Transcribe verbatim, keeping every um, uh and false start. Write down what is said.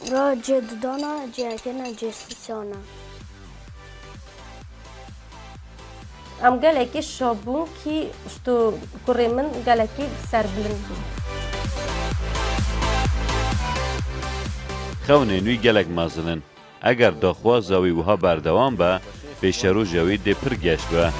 Ra cê didana cihekirina cêsisana. Em gelekî şa bûn kî ji to kurê min gelekî serbilind bû. Xewnên wî gelek mezin in. Eger daxwaza wî wiha berdewam be, pêşeroja wî dê pir geş be.